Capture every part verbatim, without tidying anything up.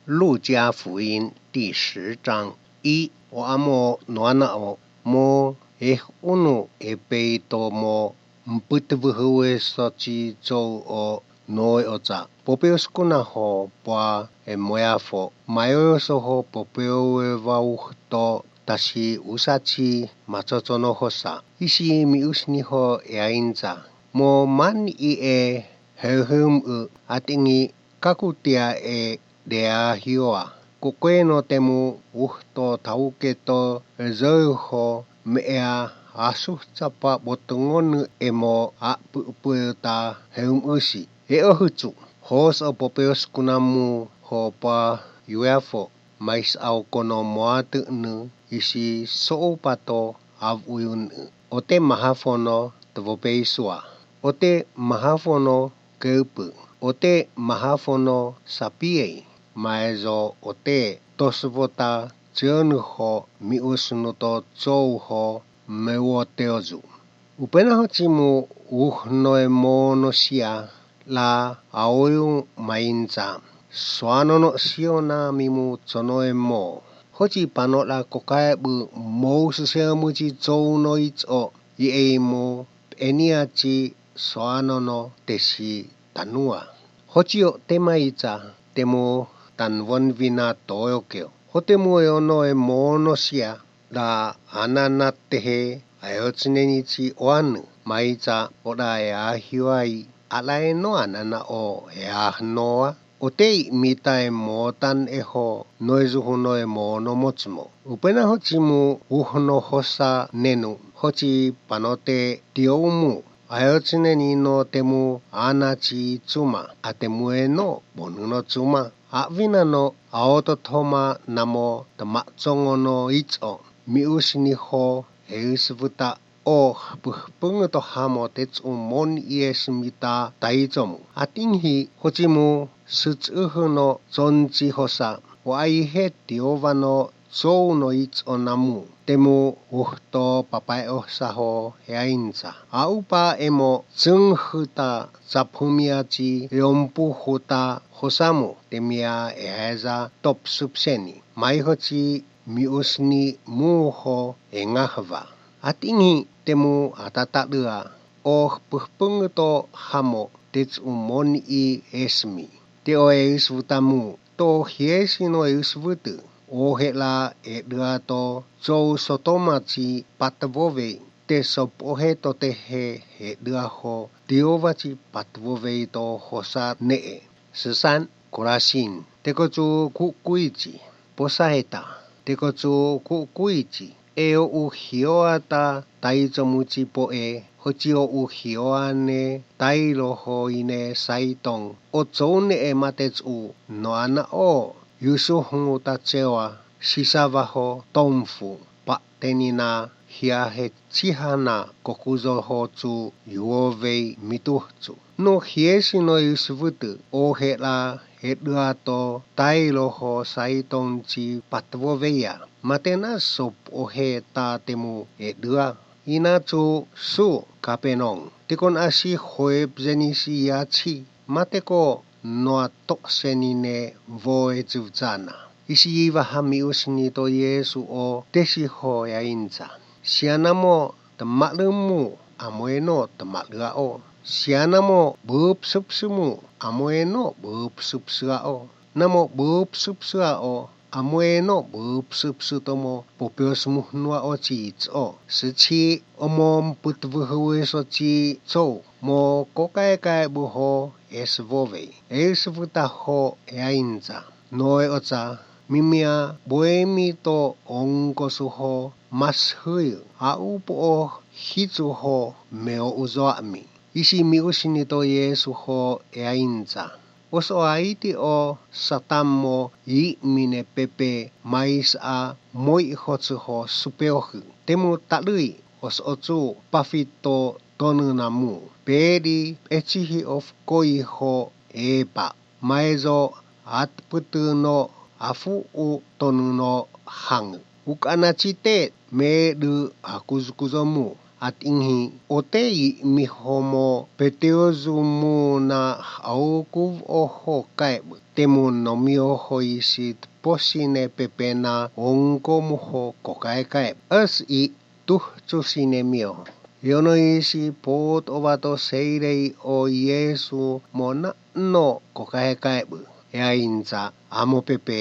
路加福音第十章一，o amo noana o mo e unu e peito mo mpütüvühüwe sochi cho o noi otsa. Popeo skuna ho pua e moya fo. Mayo so ho popeo we va uhto tashi usachi matsotsono hosa. Isi mi usni ho e ainza. Mo man i e hehüm u atingi kakutia e dea hioa. Kukwe no temu uhto thauketo zöho mea asu tsapa botungonü emo a püpüta heum usi. E ohütsu. Hos o popeo skuna mu ho pa yuefo. Mais au kono moa tü'nü isi so'u pato av uyun'ü. Ote mahafono tvopei sua. Ote mahafono keupü. Ote mahafono sapiei. Maezo ote tosüvota chönüho mi'usünuto chouho mewo teozu. Upenaho chimu uhnoe mono sia la aoyu mainza. Soanono siona mimu tsonoe mo. Hochi pano la kokae bu mou süse muchi chouno itso. Iei mo enia chi soanono tesi tanua. Hochio tema itsa temo tanvon vina toyo keo. Hotemueo noe mono sia. Da anana tehe ayo tsüneni chi oanü maitsa oda e ahiwai alae no anana o e ahnoa. Otei mitae motan eho noizuhu noe mono motsümo. Upenaho chimu uhno hosa nenu hochi panote tioumu. Ayo tsüneni no temu ana chi tsuma atemue no bonüno tsuma. Avina no aoto thoma namo tüma tsongo no itso. Mi usiniho heusüvüta o pühpüngüto hamo tetsu mon iesümita taitsomu. Atinghi hochimu sütsühü no tsonchi hosa. O aihe tiova no tsou no itso namu. Temu uhto papae osa ho eainza. Aupa emo tsünghüta tsaphumia chi yompu huta hosamu. Temia eaeza top süpseni. Maihochi mi usni mu ho engahüva. Atinghi temu atata lüa. O pühpüngüto hamo tetsu mon i esümi. Te o eusüvüta mu to hiesino eusüvütü. O hela edüato chou sotoma chi patüvove. Te sopohe totehe edüaho tiova chi patüvove to hosa ne e. Süsan Korasin. Tekotsu kukuichi. Posa heta. Tekotsu kukuichi. Eo u hioa ta taitsomuchi po e. Hochio u hioa ne tailo ho ine saitong. O tsou ne e matetsu noana o. Yusu hungu ta chewa. Sisava ho tongfu. Pa tenina hia he chihana kokuzo ho tsu yuo vei mituhchu. No hiesino yusüvütü o hela edüato tailo ho saitong chi patüvo veya. Matena sop o he ta temu edüa. Ina tsu su kapenong. Tikon asi hoep zenisi ya chi. Mateko noa to senine voe tsüvtsana. Isi yiva hami usini to Yesu o tesi ho ya inza. Sianamo tümalü mu amoe no tümalü a o. Sianamo bupsüpsü mu amoe no bupsüpsü a o. Namo bupsüpsü a o. Amoe no bupsüpsü tomo popyo sumuhnua o chi tso. Süchi omo mpütüvühüwe so chi tso. Mo kokae kae buho esvove. Esvüta ho eainza. Noe otsa mimia boemi to ongko suho mashui a upo o hitsu ho meo uzoami. Isi mi usini to Yesu ho eainza. Oso aiti o Satan mo yi mine pepe mais a moi ho tsü ho supe ohü. Temu talui oso tsu pafito tonü namu. Pedi echihi of koi ho epa. Maizo atpütü no afu u tonü no hangü. Ukana chite medü akuzukuzo mu. atinghi ote yi miho mo peteo zu mu na au kuv oho kai bu. Temu nomi oho isi posine pepe na ongko muho kokai kai. As i tuh chu sine mio. Yono isi pot ovato seirei o Yesu mo na no kokai kai bu. Ya inza amo pepe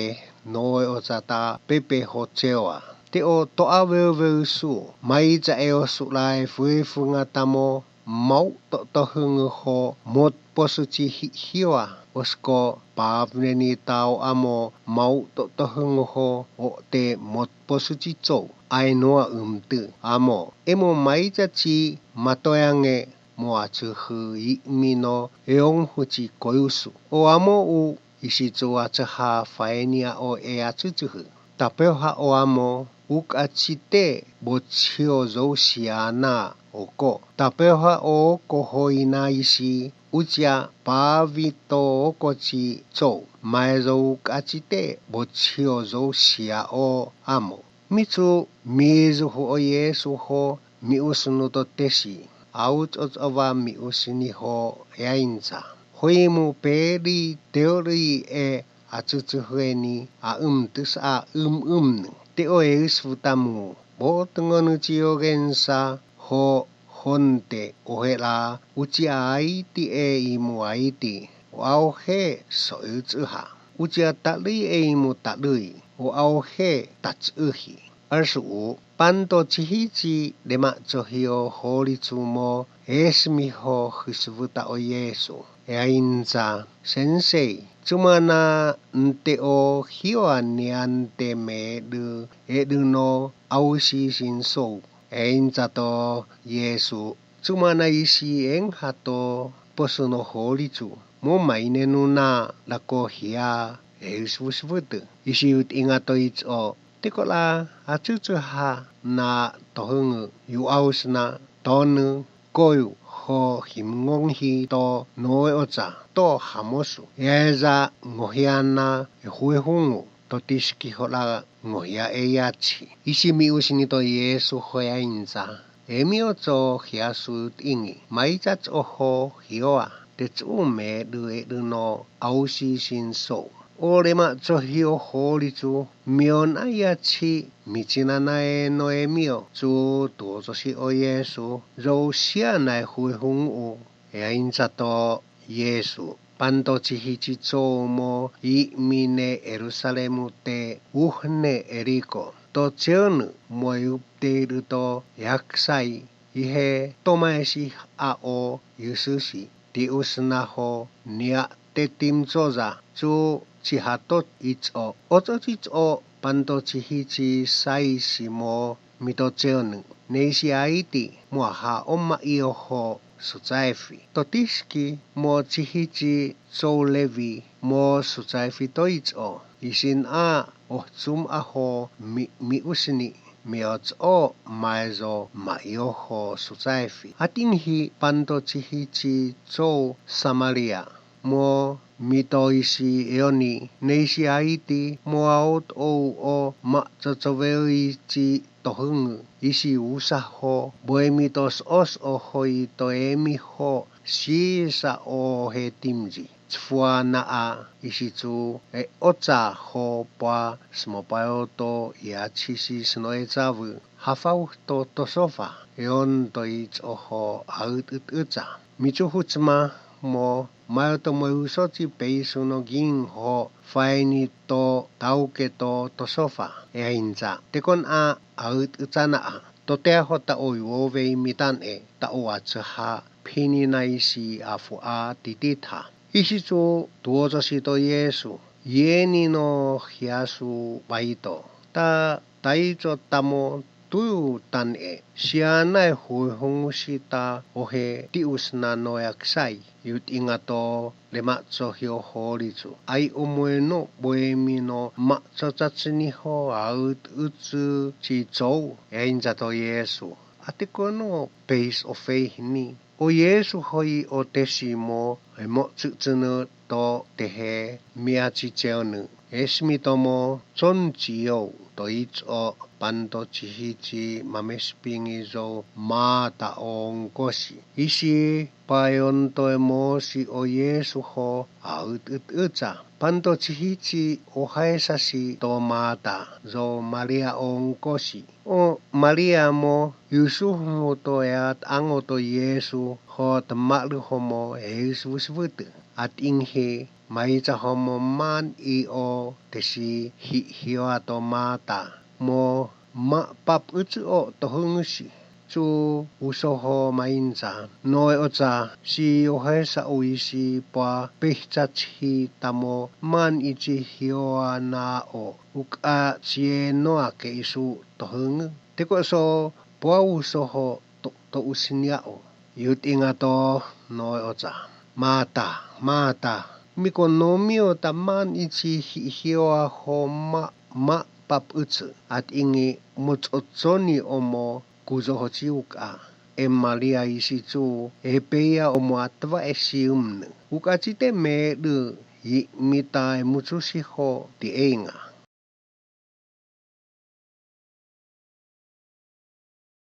noe oza ta pepe ho chewa. Te o to a veu veu su, mai za e o su lai fui fu nga ta mo, mau to to hü ngü ho, mot po su chi hi hiwa, osko pa vne ni tao amo, mau to to hü ngü ho, o te mot po su chi cho, ai noa ümtü, amo, emo mai za chi, matoyange, mo a chü hü yi mi no, eong hu chi koyu su. O amo u, Isi tsüwa tsüha faenia o ea tsütsühü. Tapeo ha oa mo, uk achite bochio zo sia na oko. Tapeo ha o koho ina isi, uchia pa vito oko chi cho. Maezo uk achite bochio zo sia o amo. Mitsu mizu hu o Yesu ho mi usunu to tesi, auch och ava mi usini ho yainza. Hoi mu peri teori e atsütsü hueni a ümtüsa a üm ümnü. Te o e usvu tamu, bo tüngonu chi o gensa ho honte o hela uchi aiti e imu aiti, o ao he so yu tsüha. Uchi a talui e imu talui, o ao he tatsühi. Arshu u, panto chihichi dema chohio holi chumo, esmi ho hüsvüta o Yesu. Ea inza, sensei, chumana nte o hio ania nte me dü, e dü no, ausi sinso. Ea inza to Yesu, chumana isi engha to, posuno holi chu. Mo maine nuna, lako hia, e usvusvütü. Isi ut inga to itso, Tikola atsütsü ha na tohüngü yu aus na tonü koyu ho himngong hi to noe otsa to hamosu. Yeza ngohia na ehue hungu to tishki hola ngohia eya chi. Isi mi usini to Yesu hoya inza. Emi otso hia su tingi. Mai cha tso ho hioa. Te tsu me du e du no ausi sin so. O rema cho hio ho li chu, mio na ya chi, mi chi na na e no e mio, chu tuo cho si o Yesu, zo sia na e hui hung u, e a in cha to Yesu, panto chi hi chi cho mo, i mi ne Jerusalem u te, u hne Eriko, to cheu nu, mo yu te ru to, yak sai, Ihe tomai shi a o yusü shi ti usüna ho nia te tim cho za chu chi ha to i cho. O cho chi cho panto chi hi chi sai shi mo mi to cheo nü. Nei shi a i ti mo ha o ma i o ho su chai fi. To ti shi ki mo chi hi chi cho levi mo su chai fi to i cho. I shin a o chum a ho mi, mi usini. Miocho maizo ma ioho sutsaifi. Ating hi panto chihi chi cho Samaria. Mo mito isi eoni neisi aiti mo aot o o ma chochove ichi tohungu isi usa ho boemi to os o hoi to emi ho si sa o he timji. Chfua na a isi chu e otsa ho pua smopayo to ia chisi snoe tsa vü hafau to tosofa eon to i cho ho aüt üt ütsa. Michu huchma mo mayo to mo uso chi pei suno ging ho faini to tauke to tosofa e inza. Tekon a aüt ütsa na a. Tote ho ta o yuo vei mitan e ta o a chü ha phini na isi a fu a titi tha. Isi chu tuo cho si to Yesu, yeni no hia su bai to. Ta tai cho tamo tu tan e, sia nai hui hung si ta o he ti usna no yak sai, yut inga to le ma cho hio ho li chu. Ai o moe no boe mi no ma cho cha chini ho a ut ut chi cho, e inza to Yesu. Atikono peis ofei hini O Jisu hoi o tesi mo, emo tsütsünü to tehe mia tsitseonü, esmi tomo tsontsiyo to itso panto tsihitsi mamespingi zo Mata ongkosi. Isi payon to emo si o Jisu ho a ütsa. Panto tsihitsi o haisa si to Mata zo Maria ongkosi. O Maria mo Yusu hungu to ya ango to Jisu ho tüma lü homo he süvü süvütü. Ating he maitsa homo man i o tesi hi hioa to Mata mo ma pap ütsü o to hüngüsi. Chu uso ho mainza noi otsa si o haisa o isi pua pehcha chi tamo man ichi hioa na o uka chie noa ke isu to hüngü. Teko so pua uso ho to, to usinia o. Yutinga to noi otsa. Mata, Mata. Miko nomi o ta man ichi hi hioa ho ma ma pap ütsü atingi mutsotsoni omo kuzo ho chi uka. E Maria isi chu e peya omo atva e siumnü. Uka chite me lü yi mita e muchu si ho ti e nga.